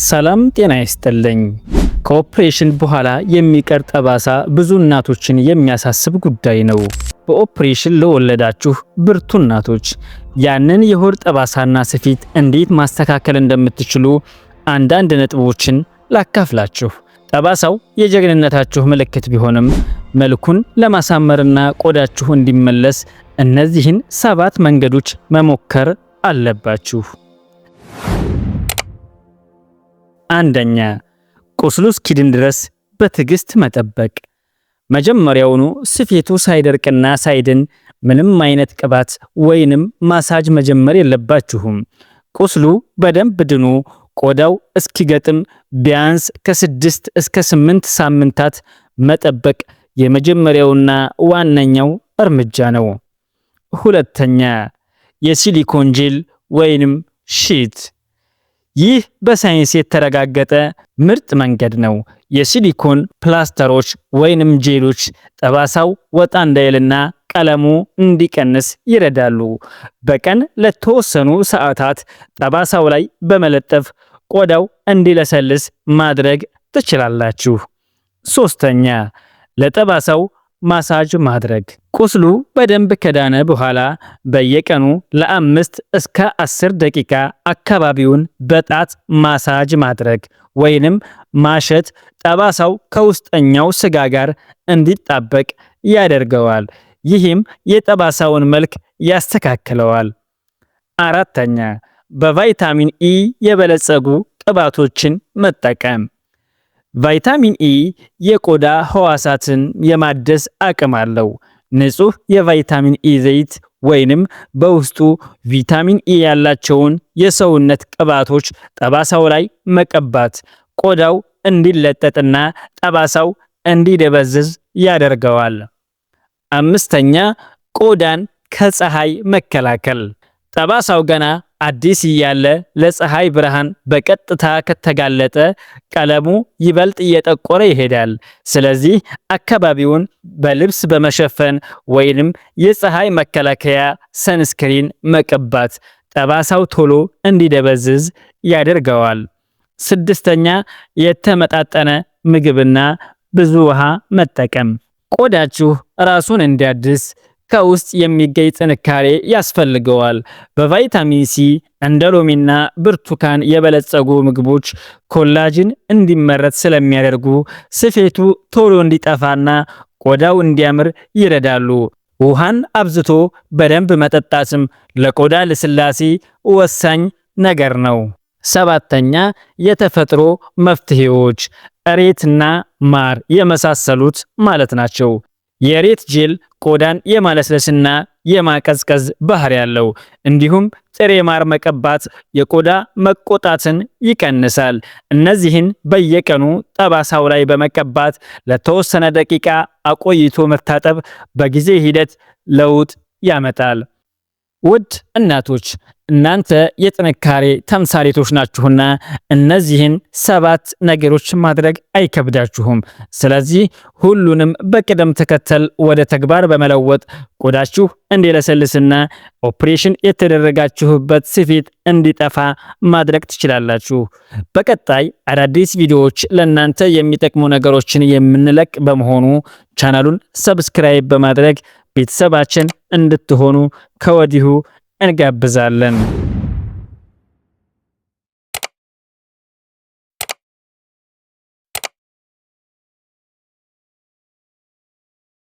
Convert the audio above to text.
ሰላም ጤና ይስጥልኝ። ከኦፕሬሽን በኋላ የሚቀር ጠባሳ ብዙ እናቶችን የሚያሳስብ ጉዳይ ነው። በኦፕሬሽን ለወለዳችሁ ብርቱ እናቶች ያንን የሆድ ጠባሳና ስፌት እንዴት ማስተካከል እንደምትችሉ አንዳንድ ነጥቦችን ላካፍላችሁ። ጠባሳው የጀግንነታችሁ ምልክት ቢሆንም መልኩን ለማሳመርና ቆዳችሁ እንዲመለስ እነዚህን 7 መንገዶች መሞከር አለባችሁ። አንደኛ፣ ቁስሉ እስኪድን ድረስ በትዕግስት መጠበቅ። መጀመሪያውኑ ስፌቱ ሳይደርቅና ሳይድን ምንም አይነት ቅባት ወይንም ማሳጅ መጀመር የለባችሁም። ቁስሉ በደንብ ድኖ ቆዳው እስኪገጥም ቢያንስ ከ6 እስከ 8 ሳምንታት መጠበቅ የመጀመሪያውና ዋነኛው እርምጃ ነው። ሁለተኛ፣ የ silicone gel ወይንም sheet። ይህ በሳይንስ የተረጋገጠ ምርጥ መንገድ ነው። የ silicone ፕላስተሮች ወይንም ጄሎች ጠባሳው ወጣ እንዳይልና ቀለሙ እንዲቀንስ ይረዳሉ። በቀን ለተወሰኑ ሰዓታት ጠባሳው ላይ በመለጠፍ ቆዳው እንዲለሰልስ ማድረግ ትችላላችሁ። ሶስተኛ፣ ለጠባሳው ማሳጅ ማድረግ። ቁስሉ በደንብ ከዳነ በኋላ በየቀኑ ለ5 እስከ 10 ደቂቃ አካባቢውን በጣት ማሳጅ ማድረግ ወይንም ማሸት ጠባሳው ከውስጠኛው ስጋ ጋር እንዲጣበቅ ያደርገዋል። ይህም የጠባሳውን መልክ ያስተካክለዋል። አራተኛ፣ በቫይታሚን ኢ የበለጸጉ ቅባቶችን መጠቀም። ቫይታሚን ኢ የቆዳ ህዋሳትን የማደስ አቅም አለው። ንጹህ የቫይታሚን ኢ ዘይት ወይንም በውስጡ ቪታሚን ኢ ያላቸውን የሰውነት ቅባቶች ጠባሳው ላይ መቀባት ቆዳው እንዲለጠጥና ጠባሳው እንዲደበዝዝ ያደርገዋል። አምስተኛ፣ ቆዳን ከፀሐይ መከላከል። ጠባሳው ገና አዲስ እያለ ለፀሐይ ብርሃን በቀጥታ ከተጋለጠ ቀለሙ ይበልጥ እየጠቆረ ይሄዳል። ስለዚህ አካባቢውን በልብስ በመሸፈን ወይንም የፀሐይ መከላከያ sunscreen መቀባት ጠባሳው ቶሎ እንዲደበዝዝ ያደርገዋል። ስድስተኛ፣ የተመጣጠነ ምግብና ብዙ ውሃ መጠቀም። ቆዳችሁ ራሱን እንዲያድስ ከውስጥ የሚገኝ ጥንካሬ ያስፈልገዋል። በቫይታሚን ሲ፣ እንደ ሎሚና ብርቱካን የበለጸጉ ምግቦች collagen እንዲመረት ስለሚያደርጉ ስፌቱ ቶሎ እንዲጠፋና ቆዳው እንዲያምር ይረዳሉ። ውሃን አብዝቶ በደንብ መጠጣትም ለቆዳ ልስላሴ ወሳኝ ነገር ነው። ሰባተኛ፣ የተፈጥሮ መፍትሄዎች፣ እሬትና ማር የመሳሰሉት ማለት ናቸው። የሬት ጄል ቆዳን የማለስለስና የማቀዝቀዝ ባህሪ ያለው፣ እንዲሁም ጥሬ ማር መቀባት የቆዳ መቆጣትን ይቀንሳል። እነዚህን በየቀኑ ጠባሳው ላይ በመቀባት ለተወሰነ ደቂቃ አቆይቶ መታጠብ በጊዜ ሂደት ለውጥ ያመጣል። ውድ እናቶች፣ እናንተ የጥንካሬ ተምሳሌቶች ናችሁና እነዚህን 7 ነገሮች ማድረግ አይከብዳችሁም። ስለዚህ ሁሉንም በቅደም ተከተል ወደ ተግባር በመለወጥ ቆዳችሁ እንዲለሰልስና ኦፕሬሽን የተደረጋችሁበት ስፌት እንዲጠፋ ማድረግ ትችላላችሁ። በቀጣይ አዳዲስ ቪዲዮዎች ለእናንተ የሚጠቅሙ ነገሮችን የምንለቅ በመሆኑ ቻናሉን subscribe በማድረግ ቤተሰባችን እንድትሆኑ ከወዲሁ እንጋብዛለን።